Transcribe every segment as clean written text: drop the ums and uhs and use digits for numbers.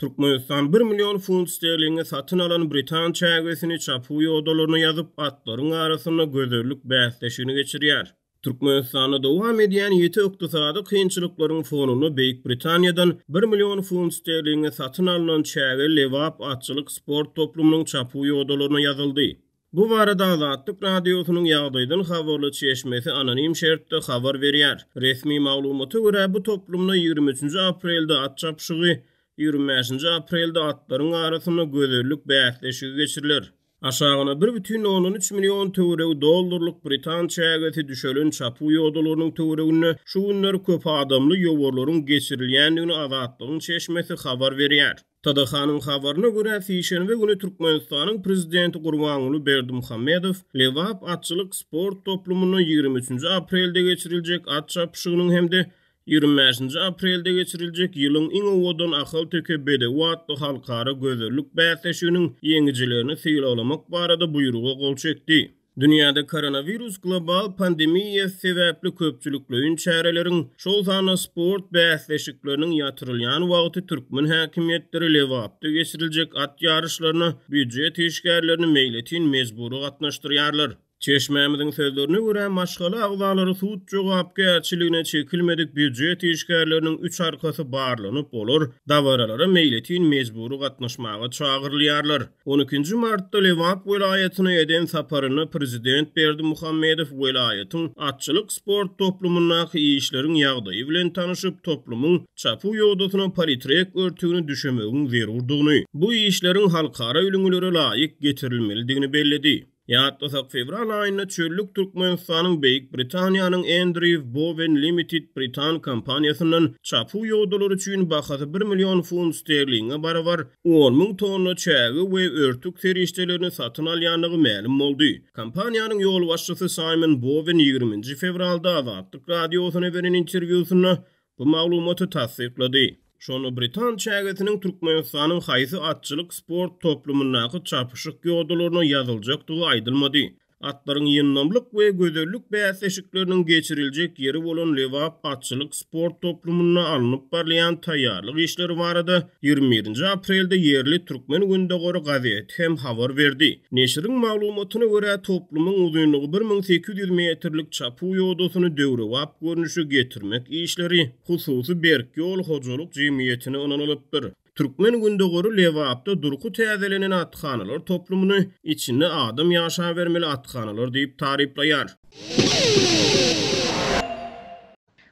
Türkmenistan bir million funt sterlinge satyn alan britan çägesini çapuw ýodalaryna ýazyp, atlaryň arasynda gözellik bäsleşigini geçirýär. Türkmenistanda dowam edýän ýiti ykdysady kynçylyklaryň fonunda Beýik Britaniýadan bir million funt sterlinge satyn alnan çäge Lebap atçylyk sport toplumynyň çapuw ýodalaryna ýazyldy. Bu barada Azatlyk Radiosynyň ýagdaýdan habarly çeşmesi anonim şertde habar berýär. Resmi maglumata görä, bu toplumda 23-nji aprelde at çapyşygy, 25-nji aprelde atlaryň arasynda gözellik bäsleşigi geçiriler. Aşagyna bir bütin ondan üç million töweregi dollarlyk britan çägesi düşelen çapuw ýodalarynyň töwereginde şu günler köp adamly ýowarlaryň geçirilýändigini Azatlygyň çeşmesi habar berýär. TDH-nyň habaryna görä, sişenbe güni Türkmenistanyň Prezidenti Gurbanguly Berdimuhamedow Lebap atçylyk sport toplumynda 23-nji aprelde geçiriljek at çapyşygynyň hem-de 25-nji aprelde geçiriljek Ýylyň iň owadan ahalteke bedewi atly halkara gözellik bäsleşiginiň ýeňijilerini sylaglamak barada buýruga gol çekdi. Dünýäde koronawirus global pandemiýasy sebäpli köpçülikleýin çäreleriň, şol sanda sport bäsleşikleriniň ýatyrylýan wagty türkmen häkimiýetleri Lebapda geçiriljek at ýaryşlaryna býujet işgärlerini meýletin mejbury gatnaşdyrýarlar. Çeşmämiziň sözlerine görä, maşgala agzalary sud jogapkärçiligine çekilmedik býujet işgärleriniň üç arkasy barlanyp, olar dabaralara meýletin mejbury gatnaşmaga çagyrylýarlar. On ikinji martda Lebap welaýatyna eden saparynda prezident Berdimuhamedow welaýatyň atçylyk sport toplumyndaky işleriň ýagdaýy bilen tanyşyp, toplumyň çapuw ýodasyna politrek örtügini düşemegiň zerurdygyny, bu işleriň halkara ülňülere laýyk getirilmelidigini belledi. Ýatlasak, fewral aýynda çöllük Türkmenistanyň Beýik Britaniýanyň Andrew Bowen Limited britan kompaniýasyndan çapuw ýodalary üçin bahasy bir million funt sterlinge barabar 10 000 tonna çäge we örtük serişdelerini satyn alýandygy mälim boldy. Kompaniýanyň ýolbaşçysy Saýmon Bowen ýigriminji fewralda Azatlyk Radiosyna beren interwýusynda bu maglumaty tassyklady. Şonda britan çägesiniň Türkmenistanyň haýsy atçylyk sport toplumyndaky çapyşyk ýodalaryna ýazyljakdygy aýdylmady. Atlaryň ýyndamlyk we gözellik bäsleşikleriniň geçiriljek ýeri bolan Lebap atçylyk sport toplumynda alnyp barylýan taýýarlyk işleri barada 21-nji aprelde ýerli Türkmen gündogary gazeti hem habar berdi. Neşiriň maglumatyna görä, toplumyň uzynlygy 1800 metrlik çapuw ýodasyny döwrebap görnüşe getirmek işleri hususy Berk ýol hojalyk jemgyýetine ynanylypdyr. Türkmen Gündogary Lebapda durky täzelenen athanalar toplumyny içinde adam ýaşabermeli athanalar diýip taryplaýar.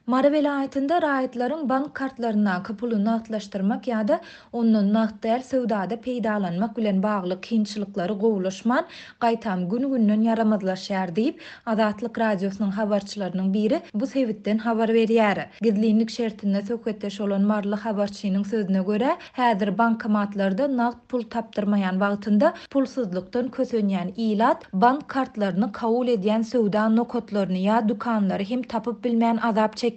Mary welaýatynda raýatlaryň bank kartlaryndaky puly nagtlaşdyrmak ýa-da ondan nagt däl söwdada peýdalanmak bilen bagly kynçylyklary gowulaşman, gaýtam gün-günden ýaramazlaşýar diýip, Azatlyk Radiosynyň habarçylarynyň biri bu sebitden habar berýär. Gizlinlik şertinde söhbetdeş bolan maryly habarçynyň sözüne görä, häzir bankomatlarda nagt pul tapdyrmaýan wagtynda pulsuzlykdan kösenýän ilat bank kartlaryny kabul edýän söwda nokatlaryny ýa dükanlary hem tapyp bilmän azap çekýärler.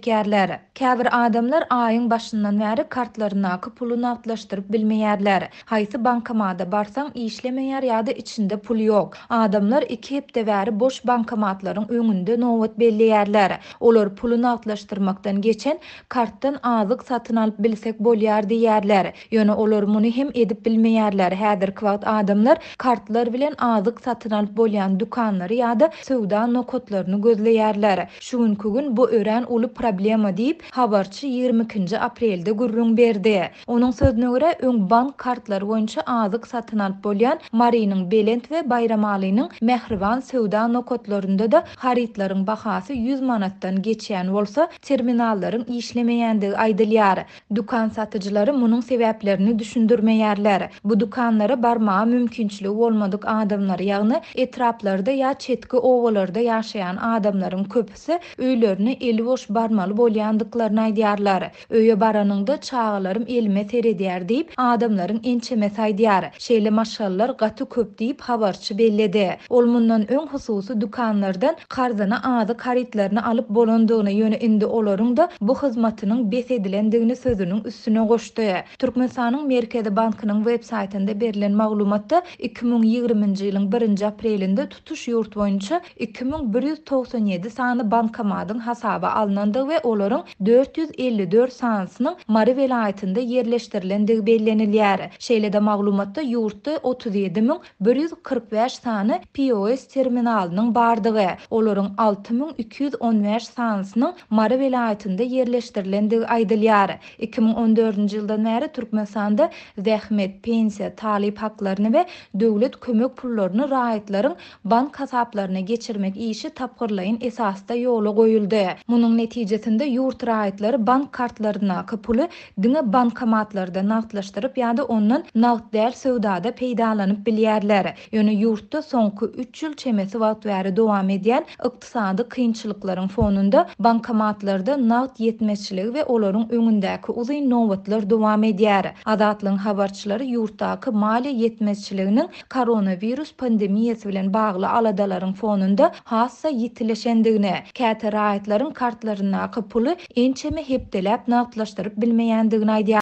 Käbir adamlar aýyň başyndan bäri kartlaryndaky puly nagtlaşdyryp bilmeýärler. Haýsy bankomada barsaň işlemeýär ýa-da içinde pul ýok. Adamlar iki hepde bäri boş bankomatlaryň öňünde nobat belleýärler. Olar puly nagtlaşdyrmakdan geçen kartdan azyk satyn alyp bilsek bolýar diýýärler. Ýöne olar muny hem edip bilmeýärler. Häzirki wagt adamlar kartlar bilen azyk satyn alyp bolýan dükanlary ýa-da söwda nokatlaryny gözleýärler. Şu günki gün bu örän uly problema diýip, habarçy 22-nji aprelde gürrüň berdi. Onuň sözüne görä, öň bank kartlary boýunça azyk satyn alyp bolýan Marynyň Belent we Baýramalynyň Mähriban söwda nokatlarynda-da harytlaryň bahasy 100 manatdan geçýän bolsa, terminallaryň işlemeýändigi aýdylýar. Dükan satyjylary munuň sebäplerini düşündirmeýärler. Bu dükanlara barmaga mümkinçiligi bolmadyk adamlar, ýagny etraplarda ýa çetki obalarda ýaşaýan adamlaryň köpüsi öýlerine eli boş barmaly bolýandyklaryny aýdýarlar. Öýe baranyňda çagalarym elime seredýär diýip, adamlaryň ençemesi aýdýar. Şeýle maşgalalar gaty köp diýip, habarçy belledi. Ol mundan öň hususy dükanlardan karzyna azyk harytlaryny alyp bolandygyny, ýöne indi olaryň-da bu hyzmatynyň bes edilendigini sözüniň üstüne goşdy. Türkmenistanyň Merkezi bankynyň web saýtynda berlen maglumatda 2020-nji ýylyň birinji aprelinde tutuş ýurt boýunça 2197 sany bankomatyň hasaba alnandygy. bardygy we olaryň 454 sanysynyň Mary welaýatynda ýerleşdirilendigi bellenilýär. Şeýle-de maglumatda ýurtda 37 145 sany POS terminalynyň bardygy, olaryň 6215 sanysynyň Mary welaýatynda ýerleşdirilendigi aýdylýar. 2014-nji ýyldan bäri Türkmenistanda zähmet, pensiýa, talyp haklaryny we döwlet kömek pullaryny raýatlaryň bank hasaplaryna geçirmek işi tapgyrlaýyn esasda ýola goýuldy. Munuň netijesinde ýurt raýatlary bank kartlaryndaky puly diňe bankomatlarda nagtlaşdyryp ýa-da ondan nagt däl söwdada peýdalanyp bilýärler. Ýöne ýurtda soňky üç ýyl çemesi wagt bäri dowam edýän ykdysady kynçylyklaryň fonunda bankomatlarda nagt ýetmezçiligi we olaryň öňündäki uzyn nobatlar dowam edýär. Azatlygyň habarçylary ýurtdaky maliýe ýetmezçiliginiň koronawirus pandemiýasy bilen bagly aladalaryň fonunda has-da ýitileşendigini, käte raýatlaryň kartlaryndaky puly ençeme hepdeläp nagtlaşdyryp bilmeýändigini aýdýar.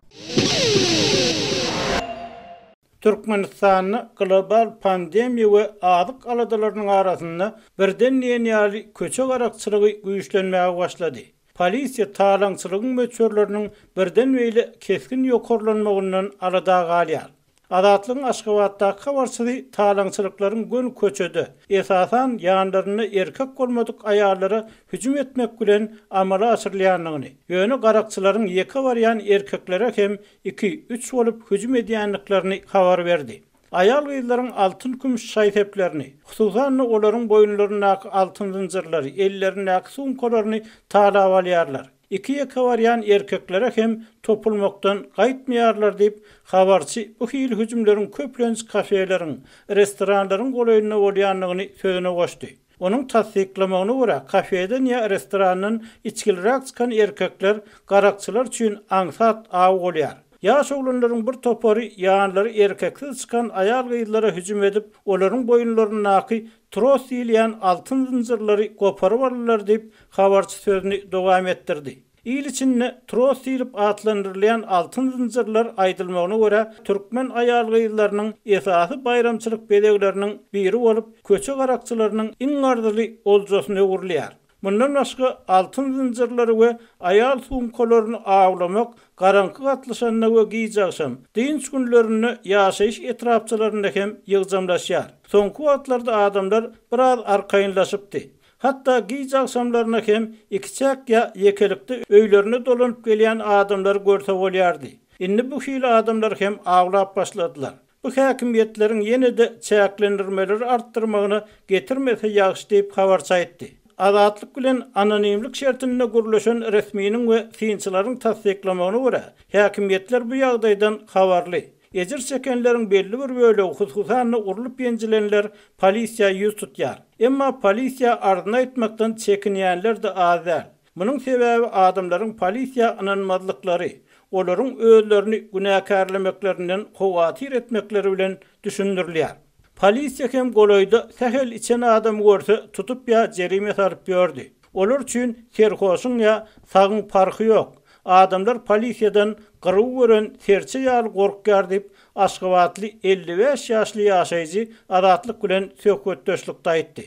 Türkmenistanda global pandemiýa we azyk aladalarynyň arasynda birden diýen ýaly köçe garakçylygy güýçlenmäge başlady. Polisiýa talaňçylygyň möçberleriniň birden beýle kesgin ýokarlanmagyndan alada galýar. Azatlygyň Aşgabatdaky habarçysy talaňçylyklaryň göni köçede, esasan, ýanlarynda erkek bolmadyk aýallara hüjüm etmek bilen amala aşyrylýandygyny, ýöne garakçylaryň ýeke barýan erkeklere hem iki, üç bolup hüjüm edýändiklerini habar berdi. Aýal-gyzlaryň altyn-kümüş şaý-seplerini, hususan-da, olaryň boýunlaryndaky altyn zynjyrlary, ellerindäki sumkalaryny talap alýarlar. Iki-ýeke barýan erkeklere hem topulmakdan gaýtmaýarlar diýip, habarçy bu hili hüjümleriň köplenç kafeleriň, restoranlaryň golaýynda bolýandygyny sözüne goşdy. Onuň tassyklamagyna görä, kafeden ýa restorandan içgiliräk çykan erkekler garakçylar üçin aňsat aw bolýar. Ýaş oglanlaryň bir topary ýanlary erkeksiz çykan aýal-gyzlara hüjüm edip, olaryň boýunlaryndaky tros diýilýän altyn zynjyrlary goparyp aldylar diýip, habarçy sözüni dowam etdirdi. Il içinde tros diýlip atlandyrylýan altyn zynjyrlar aýdylmagyna görä, türkmen aýal-gyzlarynyň esasy baýramçylyk bezegleriniň biri bolup, köçe garakçylarynyň iň arzyly oljasyna öwrülýär. Mundan başga, altyn zynjyrlary we aýal sumkalaryny awlamak garaňky gatlyşanda we gij agşam, dynç günlerinde ýaşaýyş etrapçalarynda hem ýygjamlaşýar. Soňky wagtlarda adamlar biraz arkaýynlaşypdy. Hatda gij agşamlaryna hem ikiçäk ýa ýekelikde öýlerine dolanyp gelýän adamlary görse bolýardy. Indi bu hili adamlar hem awlap başladylar. Bu häkimiýetleriň ýene-de çäklendirmeleri artdyrmagyna getirmese ýagşy diýip, habarçy aýtdy. Azatlyk bilen anonimlik şertinde gürleşen resminiň we synçylaryň tassyklamagyna görä, häkimiýetler bu ýagdaýdan habarly. Ejir çekenleriň belli bir bölegi, hususan-da urlup-ýenjilenler polisiýa ýüz tutýar. Emma polisiýa arzyny aýtmakdan çekinýänler-de az däl. Munuň sebäbi adamlaryň polisiýa ynanmazlyklary, olaryň özlerini günäkärlemeklerinden howatyr etmekleri bilen düşündirilýär. Polisiýa hem golaýda sähel içen adamy görse tutup ýa jerime salyp ýördi. Olar üçin serhoşuň ýa sagyň parhy ýok. Adamlar polisiýadan gyruw gören serçe ýaly gorkýar diýip, aşgabatly 55 ýaşly ýaşaýjy Azatlyk bilen söhbetdeşlikde aýtdy.